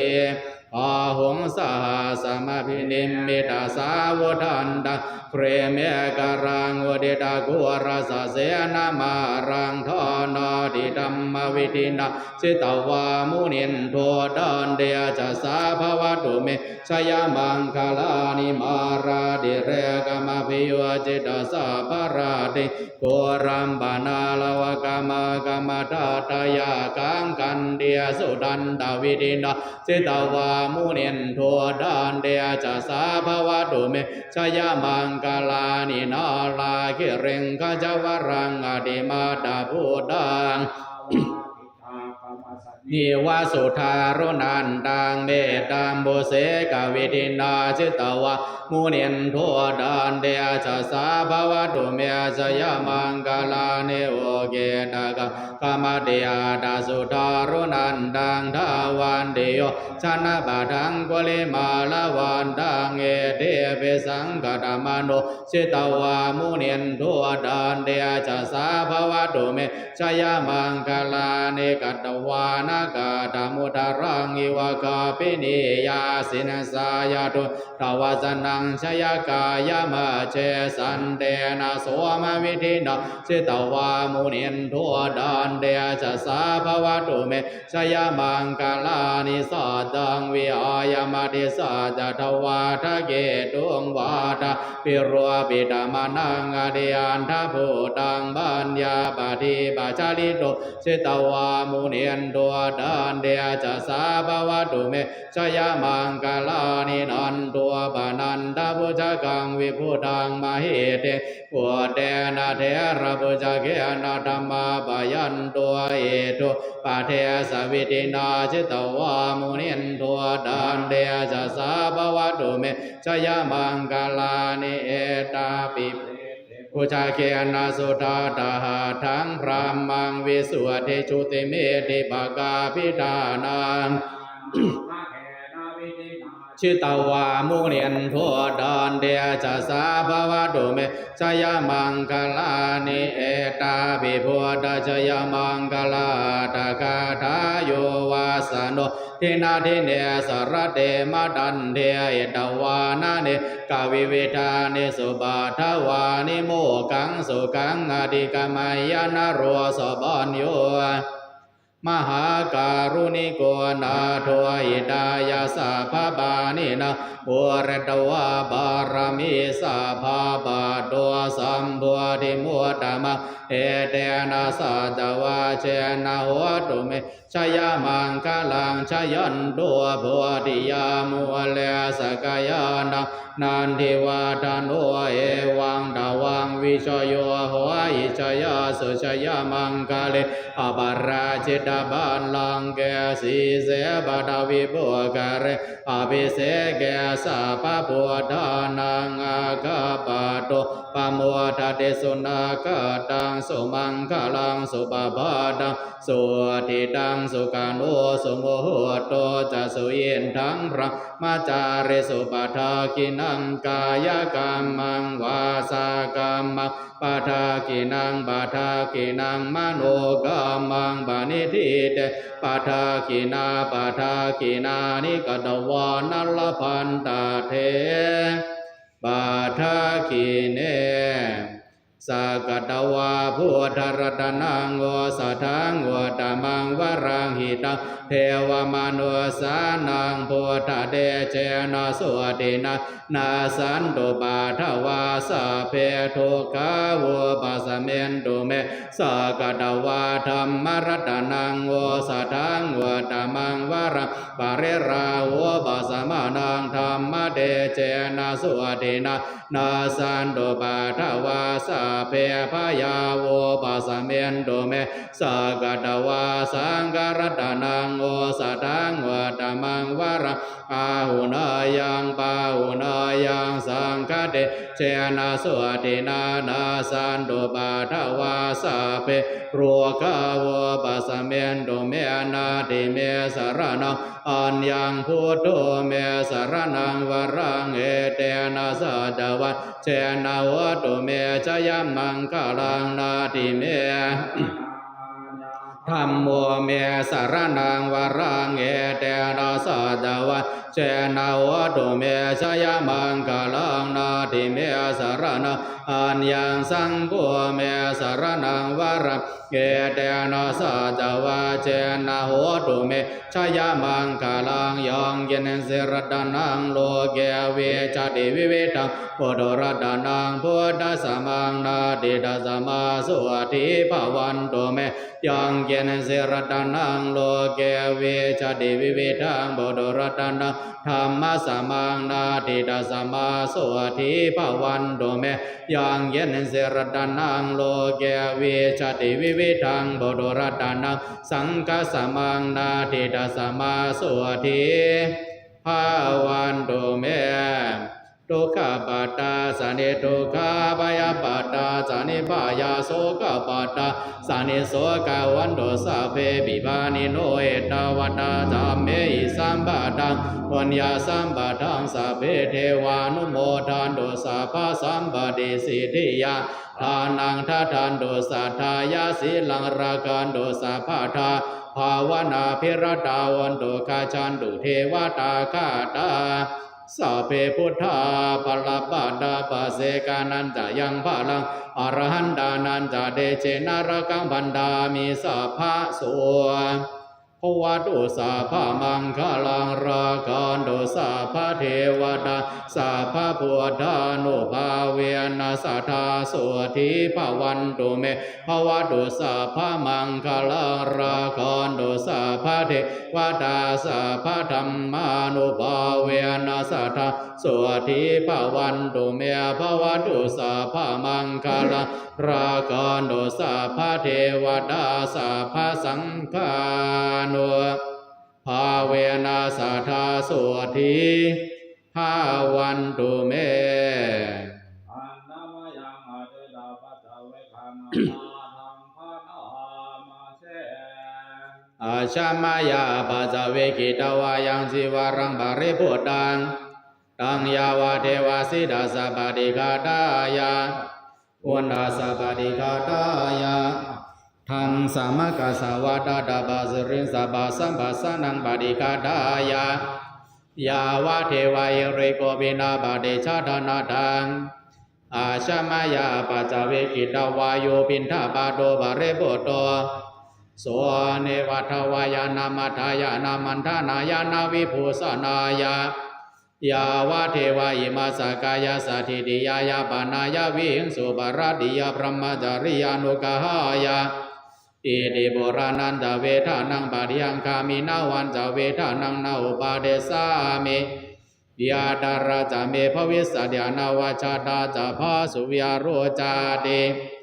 Bāhuṃ sahassamabhinimmitasāvudhantaṃ, grīmekhalaṃ uditaghorasasenamāraṃ, dānādidhammavidhinā jitavā munindo, taṃ tejasā bhavatu me jayamaṅgalāni. Mārātirekamabhiyujjhitasabbarattiṃ, ghorampanāḷavakamakkhamathaddhayakkhaṃ, khantīsudantavidhinā jitavā munindo, tantejasā bhavatu me jayamaṅgalāni. Nāḷāgiriṃ gajavaraṃ atimattabhūtaṃ, iva sudāruṇantaṃ, mettambusekavidhinā jitavā munindo, tantejasā bhavatu me jayamaṅgalāni. Ukkhittakhaggamatihatthasudāruṇantaṃ, dhāvantiyojanapathaṅgulimālavantaṃ, iddhībhisaṅkhatamano jitavā munindo, tantejasā bhavatu me jayamaṅgalāni. Katvāna kaṭṭhamudaraṃ iva gabbhinīyā, ciñcāya duṭṭhavacanaṃ janakāyamajjhe, santena somavidhinā jitavā munindo, tantejasā bhavatu me jayamaṅgalāni. Saccaṃ vihāya matisaccakavādaketuṃ, vādābhiropitamanaṃ atiandhabhūtaṃ, paññāpadīpajalito jitavā munindo, tantejasā bhavatu me jayamaṅgalāni. Nandopanandabhujagaṃ vibudhaṃ mahiddhiṃ, puttena therabhujagena damāpayanto, iddhūpadesavidhinā jitavā munindo, tantejasā bhavatu me jayamaṅgalāni. Etāpi bhujagena sudaṭṭhahatthaṃ, brahmaṃ visuddhijutimiddhibakābhidhānaṃ, jitavā munindo, tantejasā bhavatu me jayamaṅgalāni. Etāpi buddhajayamaṅgalaaṭṭhagāthā, yo vāsano dinadine sarate matandī, hitvānanekavividhāni cupaddavāni, mokkhaṃ sukhaṃ adhigameyya naro sapañño. Mahākāruṇiko nātho, hitāya sabbapāṇinaṃ, pūretvā pāramī sabbā, patto sambodhimuttamaṃ, etena saccavajjena, hotu me jayamaṅgalaṃ. Jayanto bodhiyā mūle, sakyānaṃ nandivaḍḍhano, evaṃ tvaṃ vijayo hohi, jayassu jayamaṅgale, aparājitapallaṅke, sīse paṭhavipokkhare, abhiseke sabbabuddhānaṃ, aggappatto pamodati. Sunakkhattaṃ sumaṅgalaṃ supabhātaṃ suhuṭṭhitaṃ, sukhaṇo sumuhutto ca suyiṭṭhaṃ brahmacārisu. Padakkhiṇaṃ kāyakammaṃ, vācākammaṃ padakkhiṇaṃ, padakkhiṇaṃ manokammaṃ, paṇidhī te padakkhiṇā. Padakkhiṇāni katvāna, labhantatthe padakkhiṇe. Sakkatvā buddharatanaṃ osathaṃ uttamaṃ varaṃ, hitaṃ devamanussānaṃ, buddhatejena sotthinā, nassantupaddavā sabbe, dukkhā vūpasamentu me. Sakkatvā dhammaratanaṃ osathaṃ uttamaṃ varaṃ, pariḷāhūpasamanaṃ, dhammatejena sotthinā, nassantupaddavā sabbe, bhayā vūpasamentu me. Sakkatvā saṅgharatanaṃ osathaṃ uttamaṃ varaṃ, āhuneyyaṃ pāhuneyyaṃ, saṅghatejena sotthinā, nassantupaddavā sabbe, rogā vūpasamentu me. Natthi me saraṇaṃ aññaṃ, buddho me saraṇaṃ varaṃ, etena saccavajjena, hotu me jayamaṅgalaṃ. Natthi me dhammo me saraṇaṃ varaṃ, etena saccavajjena, hotu me jayamaṅgalaṃ. Natthi me saraṇaṃ Aññaṃ saṅgho me saraṇaṃ varaṃ, etena saccavajjena hotu me jayamaṅgalaṃ. Yaṅkiñci ratanaṃ loke vijjati vividhaṃ puthu, ratanaṃ buddhasamaṃ natthi, tasmā sotthī bhavantu me. Yaṅkiñci ratanaṃ loke vijjati vividhaṃ puthu, ratanaṃ dhammasamaṃ natthi, tasmā sotthī bhavantu me. Yaṅkiñci ratanaṃ loke vijjati vividhaṃ puthu, ratanaṃ saṅghasamaṃ natthi, tasmā sotthī bhavantu me. Dukkhappattā ca niddukkhā, bhayappattā ca nibbhayā, sokappattā ca nissokā hontu sabbepi pāṇino. Ettāvatā ca amhehi sambhataṃ puññasampadaṃ, sabbe devānumodantu sabbasampattisiddhiyā. Dānaṃ dadantu saddhāya, sīlaṃ rakkhantu sabbadā, bhāvanābhiratā hontu, gacchantu devatāgatā. Sabbe buddhā balappattā, paccekānañca yaṃ balaṃ, arahantānañca tejena, rakkhaṃ bandhāmi sabbaso. Bhavatu sabbamaṅgalaṃ, rakkhantu sabbadevatā, sabbabuddhānubhāvena sadā sotthī bhavantu me. Bhavatu sabbamaṅgalaṃ, rakkhantu sabbadevatā, sabbadhammānubhāvena sadā sotthī bhavantu me. Bhavatu sabbamaṅgalaṃ, rakkhantu sabbadevatā, sabbasaṅghānubhāvena sadā sotthī bhavantu me. Ajja mayā apaccavekkhitvā yaṃ cīvaraṃ paribhuttaṃ, taṃ yāvadeva sītassa paṭighātāya, uṇhassa paṭighātāya, dhānasamāgassāva, tattha pasiriṃ sabbasamphassānaṃ paṭighātāya, yāvadeva hirikopinapaṭicchādanatthaṃ, ajja mayā apaccavekkhitvā yo piṇḍapāto paribhutto, so neva davāya na madāya na maṇḍanāya na vibhūsanāya, yāvadeva imassa kāyassa ṭhitiyā yāpanāya vihiṃsuparatiyā brahmacariyānuggahāya. Iti purāṇañca vedanaṃ paṭihaṅkhāmi navañca vedanaṃ na uppādessāmi, yātrā ca me bhavissati anavajjatā ca phāsuvihāro cāti.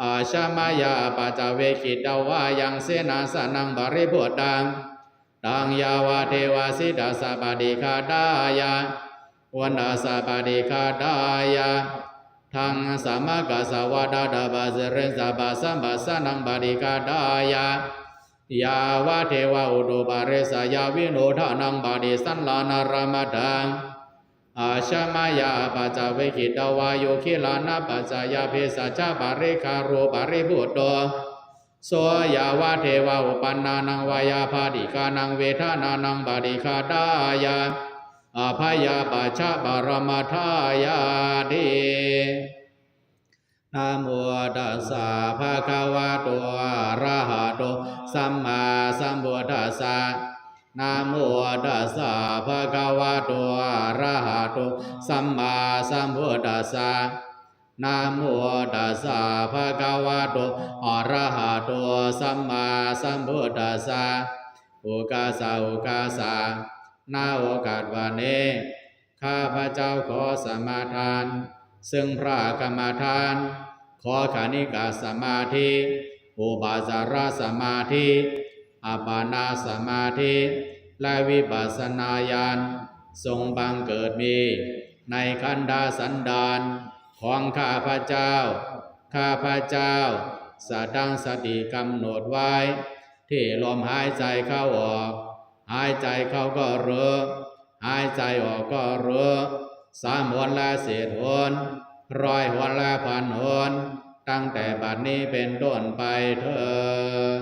Ajja mayā apaccavekkhitvā yaṃ senāsanaṃ paribhuttaṃ, taṃ yāvadeva sītassa paṭighātāya, uṇhassa paṭighātāya, dhānasamāgassāva, tattha pasiriṃ sabbasamphassānaṃ paṭighātāya, yāvadeva utuparissayavinodanaṃ paṭisallānārāmatthaṃ, ajja mayā apaccavekkhitvā yo gilānapaccayabhesajjaparikkhāro paribhutto, so yāvadeva uppannānaṃ vāyābādhikānaṃ vedanānaṃ paṭighātāya, abyāpajjhaparamatāyāti. Namo tassa bhagavato arahato sammāsambuddhassa. Namo tassa bhagavato arahato sammāsambuddhassa. Namo tassa bhagavato arahato sammāsambuddhassa. Okāsa okāsa. ณ โอกาสวันนี้ ข้าพเจ้าขอสมาทาน ซึ่งพระกรรมฐาน ขอขณิกสมาธิ อุปจารสมาธิ อัปปนาสมาธิ และวิปัสสนาญาณ ทรงบังเกิดมี ในขันธสันดาน ของข้าพเจ้า ข้าพเจ้า จะตั้งสติกำหนดไว้ ที่ลมหายใจเข้าออก หายใจเข้าก็รู้ หายใจออกก็รู้ สามหนและเศษหน ร้อยหนและพันหน ตั้งแต่บัดนี้เป็นต้นไปเทอญ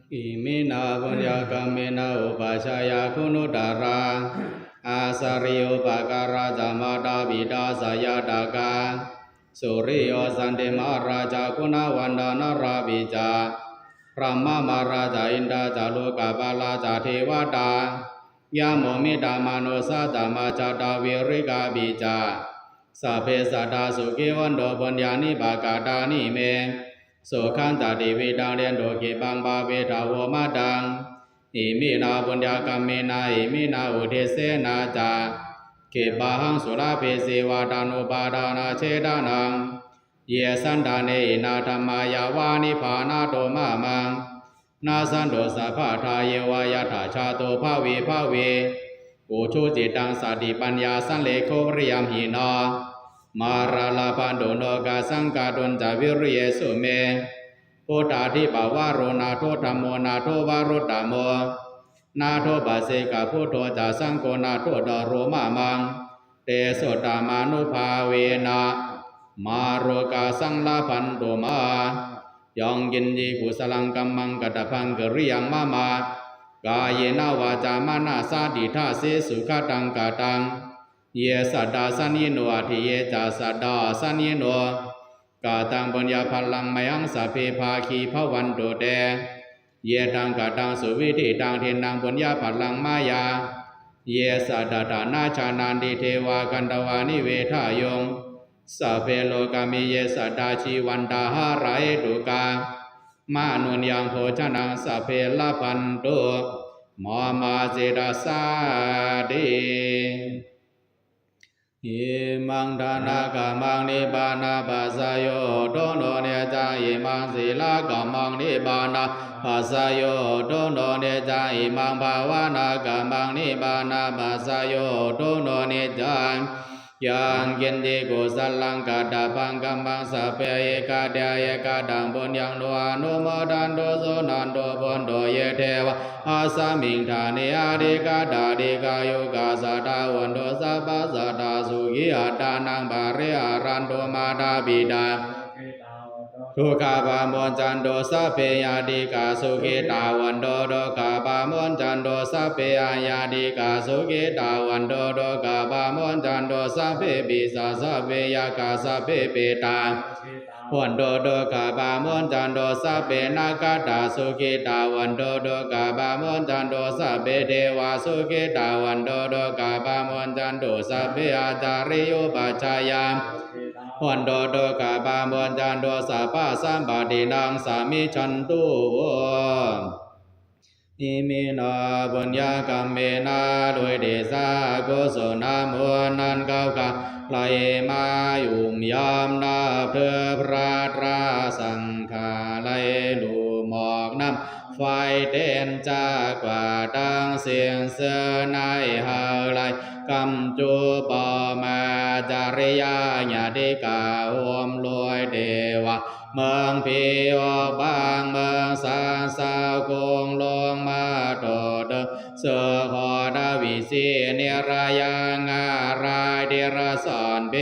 Iminā puññakammena upajjhāyā guṇuttarā, ācariyūpakārā ca mātā pitā ca ñātakā, suriyo candimā rājā guṇavantā narāpi ca, brahmamārā ca indā ca lokapālā ca devatā, yamo mittā manussā ca majjhattā verikāpi ca, sabbe sattā sukhī hontu puññāni pakatāni me, sukhañca tividhaṃ dentu khippaṃ pāpetha vo mataṃ. Iminā puññakammena iminā uddisena ca, khippāhaṃ sulabhe ceva taṇhupādānachedanaṃ. Ye santāne hīnā dhammā yāva nibbānato mamaṃ, nassantu sabbadā yeva yattha jāto bhave bhave. Ujucittaṃ satipaññā sallekho viriyamhinā, mārā labhantu nokāsaṃ kātuñca viriyesu me. Buddhādhipavaro nātho dhammo nātho varuttamo, nātho paccekabuddho ca saṅgho nāthottaro mamaṃ. Tesottamānubhāvena mārokāsaṃ labhantu mā. Yaṅkiñci kusalaṃ kammaṃ katabbaṃ kariyaṃ mama, kāyena vācā manasā diṭṭhā cetasā sukataṃ kataṃ. Ye sattā saññino atthi ye ca sattā asaññino, kataṃ puññaphalaṃ mayhaṃ sabbe bhāgī bhavantu te. Yetaṃ kataṃ suviṭṭhitaṃ diṭṭhaṃ puññaphalaṃ mayā, ye sattā taṃ na jānanti devā gandhabbā nivedayuṃ. Sabbe lokāmi ye sattā jīvantā harahetukā, mānussaṃ bhojanaṃ sabbe labhantu mama cetasā ti. Imaṃ dānakammaṃ nibbānapaccayo hotu no niccaṃ. Imaṃ sīlakammaṃ nibbānapaccayo hotu no niccaṃ. Imaṃ bhāvanākammaṃ nibbānapaccayo hotu no niccaṃ. Yaṅkiñci kusalaṃ katabbaṃ kammaṃ sabbe ekadā ekadaṃ puññaṃ no anumodantu suṇantu bhonto ye devā asmiṃ ṭhāne adhigatā dīghāyukā sadā hontu sabbasattā sukhī attānaṃ pariharantu. Mātā pitā dukkhā pamuñcantu sabbe ñātikā sukhitā hontu. Dukkhā pamuñcantu sabbe aññātikā sukhitā hontu. Dukkhā pamuñcantu sabbe pisā sabbe yakkhā sabbe petā hontu. Dukkhā pamuñcantu sabbe nakkhattā sukhitā hontu. Dukkhā pamuñcantu sabbe devā sukhitā hontu. Dukkhā pamuñcantu sabbe ācariyūpaññāya hontu. Dukkhā pamuñcantu sabbasampattināṃ samijjhantu vo. Iminā puññakammena ด้วยเดชะกุศลบุญนั้น เขาข้าไหลมาหยุมย่ำนับถือพระตราสังฆา ไหลหลู่หมอกน้ำไฟเต็นจากกว่าทั้งสิ้นเสื้อใน ให้ไหลกำจุปมาจาริยาญาติกา โหมโดยเทวา เมืองผีออกบางเมืองสางสาวคงลงมาต่อเดิม เสือขอดาวิสีนิรยางอาราย เดรัจฉานเป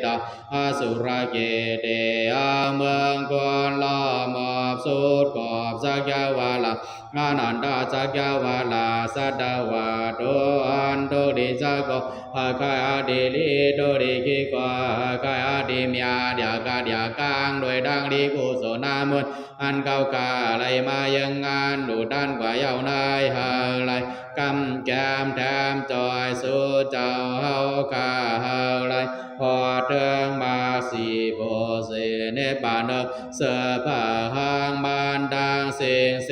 ตาอสุรกายเต เอาเมืองคนล้อมอบสุดขอบ สักยาวาลา อนันตจักรวาลา สัตวาโต อันโตริสโก อาคายอาติลิโตริขิโก อาคายอาติเมีย เดียกาเดียกาง ด้วยดังดีกุศลน้ำมนต์ อันเขาข้าไหลมายังงานดุดันกว่ายาวนาย ให้ไหลกำแกมแถมจอยสู่เจ้าเฮาข้า ให้ไหลพอดเทิงมากสีโพเสนิพพานเนิง เสพาหางมันดังสิ่งเส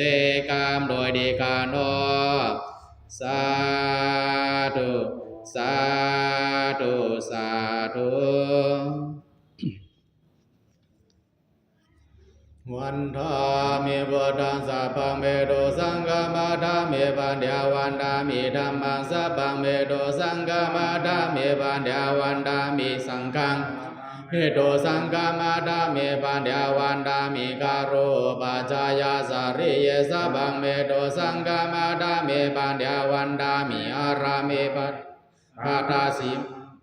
กามโดยดีกาโน สาธุ สาธุ สาธุ Vandāmi buddhaṃ sabbaṃ peto saṅghaṃ vadāmi paññā vandāmi dhammaṃ sabbaṃ peto saṅghaṃ vadāmi paññā vandāmi saṅghaṃ peto saṅghaṃ vadāmi paññā vandāmi garo upajjhāyā cariye sabbaṃ peto saṅghaṃ vadāmi paññā vandāmi ārāme paṭhaviṃ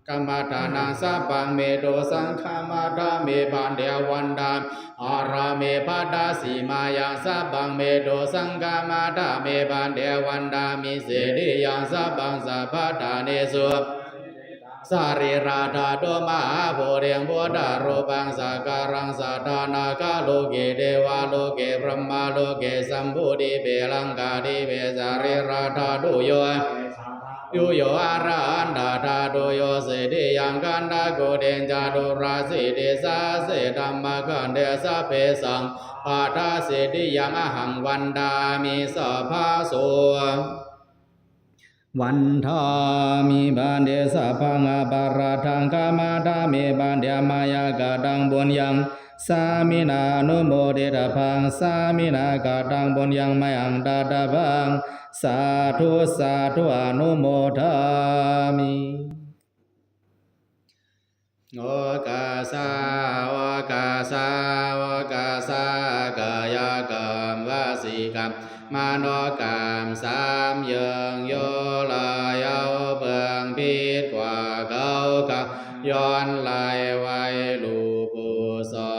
Khamatha naṃ sabbaṃ me dosaṃ khamatha me bhante vandāmi ārāme bhadasi māyaṃ sabbaṃ me dosaṃ khamatha me bhante vandāmi siriyaṃ sabbaṃ sabbaṭṭhānesu sarīradhātu mahābodhiṃ buddharūpaṃ sakkāraṃ sadā nāgaloke devaloke brahmaloke jambudīpe laṅkādīpe sarīradhātuyo yo arahantātūyo siriyaṃ gandhakuṭeñca caturāsītisahassadhammakkhandhe sabbesaṃ paṭṭhāsītiyaṃ ahaṃ vandāmi sabbaso. Vandāmi bhante sabbaṃ aparādhaṃ khamatha me bhante mayā kataṃ puññaṃ sāminā anumoditabbaṃ sāminā kataṃ puññaṃ mayhaṃ dātabbaṃ sādhu sādhu anumodāmi. Okāsa okāsa okāsa kāyakaṃ vacīkaṃ manokaṃ สาม อย่าง โย ไล เอาเฟืองพิดขว้าเขา เขา ย้อน ไล ไว้ รูป ปุสสะ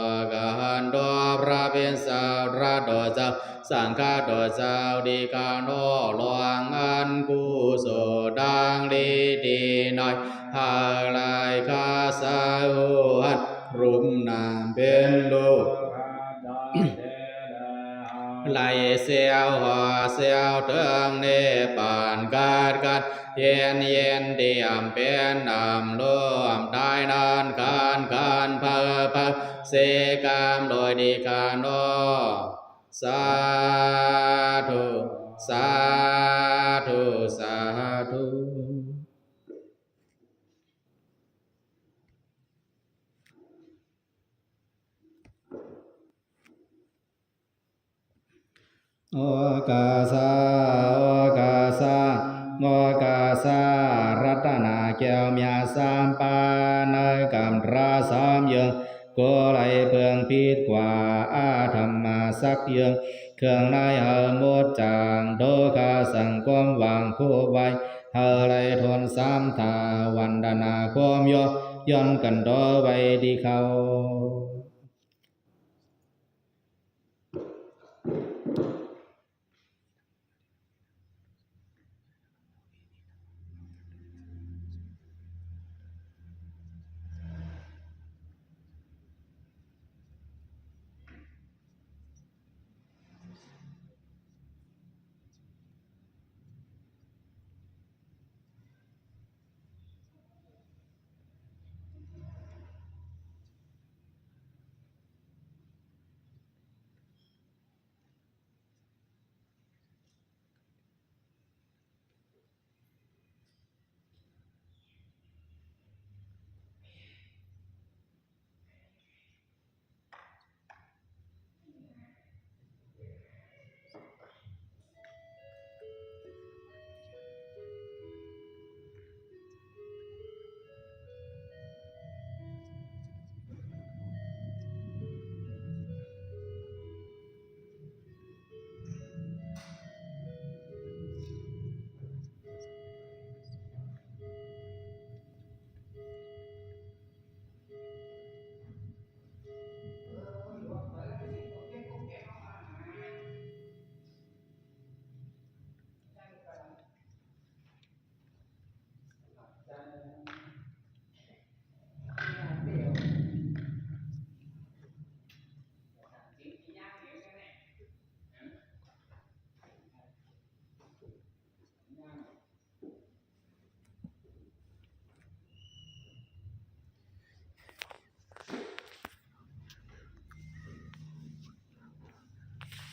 ขันธ์ ตัว พระเป็นเจ้า พระโตเจ้า สังฆะโตเจ้า ที่ข้าน้อมลองอันกุศลดังนี้ที่น้อย ให้ไร้ค่าสาหัส รุมน้ำเป็นลูก ไร้เสี้ยวหอเสี้ยวเถิงนิพพาน ขาดขาดเย็นเย็น เตียมเป็นน้ำร่วม ได้นานการการเผาเผา เสกรรมโดยดีข้าน้อม สาธุ สาธุ สาธุ โอกาสา โอกาสา โอกาสา รัตนาแก้วเมียสามปา ในกำตราสามอย่าง โกไลเปืองพิษกว่า อาธรรมาสักเยือง เครื่องในเฮาหมดจาง โดคาสังคมวางคู่ไว้ เฮาไลทนสามทา วันดนาคมยก ย้อนกันต่อไว้ที่เขา